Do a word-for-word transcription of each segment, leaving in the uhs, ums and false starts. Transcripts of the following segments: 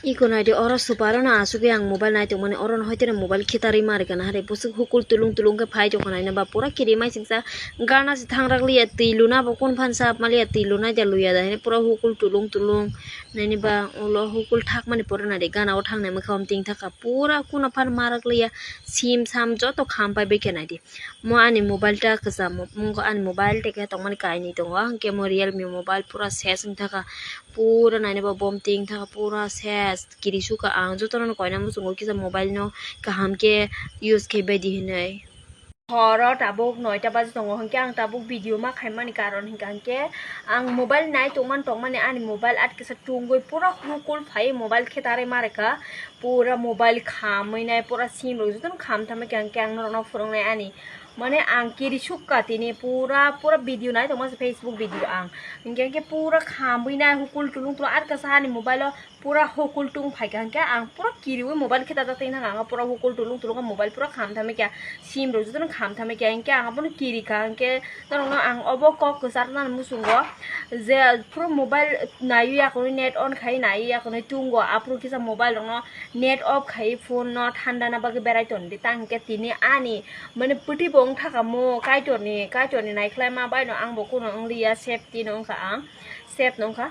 Iko naidi, oro super o no asugwi ang mobile nai tongmani, oro no hoiteno mobile khitarwi ma rwkha na hari, bwswk hukul tulung tulung khe phai tongkha naina ba, pura kiri mai singsa gana se thangrak liya, twi luna bo kun phan sap maliya, twi luna ja luya da hini pura hukul tulung tulung naini ba, ulo hukul thakmani pura naidi gana o thangnai mwkha om ting thaka pura kuna phan marak liya, sim sam joto kham pai bai khe naidi. Mo ani mobile ta kwcham, mo ani mobile teke tongmani kainwi tongo, hwnkhe mo Realme mobile pura ses wng thaka, pura nainwi bo bom ting thaka, pura ses kiri suka. Ang jotono koina muchungo kisa mobile no kaham khe use khai baidi hinwi. Horo tabuk noita baji tongo, hwnkhe ang tabuk video ma khaimani karon hwnkha hwnkhe ang mobile nai tongmani tongmani ani mobile at kisa tungwi pura hukul phai mobile khe tarwi ma rwkha, pura mobile khamwi nai pura sim rok jotono kham thamwi khe hwnkhe ang norokno phwrwngnai ani. Mane ang kiri sukka tini pura, pura video nai tongma se Facebook video ang. Hingke hingke pura khamwi nai hukul tulung tulung ar kasa ani mobile o pura hukul tung phaikha hingke ang pura kiriwi mobile kheta ta tini ang pura hukul tulung tulung mobile pura kham thamikha sim rok jotono kham thamikha hingke ang abono kirikha hingke norokno ang obo kok kwcharnani muchungo je pura mobile naiwi akonwi net on khai naiwi akonwi tungo aphuru kisa mobile rokno net off khai phone no thanda na bagwi berai tongdi tang hingke tini ani Mane pwtwi bo wng thaka mo Kaitorni, Kaitorni naikhlaima bai no ang bo kuno wng liya, safety no wngkha ang, safe no wngkha.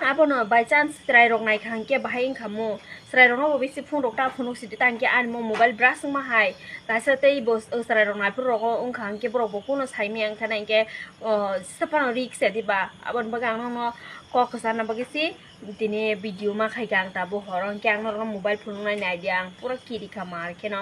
Abono by chance chwrai rok naikha hwnkhe bahai wngkha mo, chwrai rokno bo bisi phone rok ta phunuk sidi ta hwnkhe ani mo mobile brush wngma hai, kaisa tei bo chwrai rok naiphuru rogo wngkha hwnkhe borok bo kuno saimaya wngkha na hwnkhe, o, saphano risk ya diba, aboni bagwi ang nokno kok kwcharna bagwi si tini video ma khaikha ang tabuk horo hwnkhe ang norokno mobile phunuknai naidi ang pura kirikha mar kheno.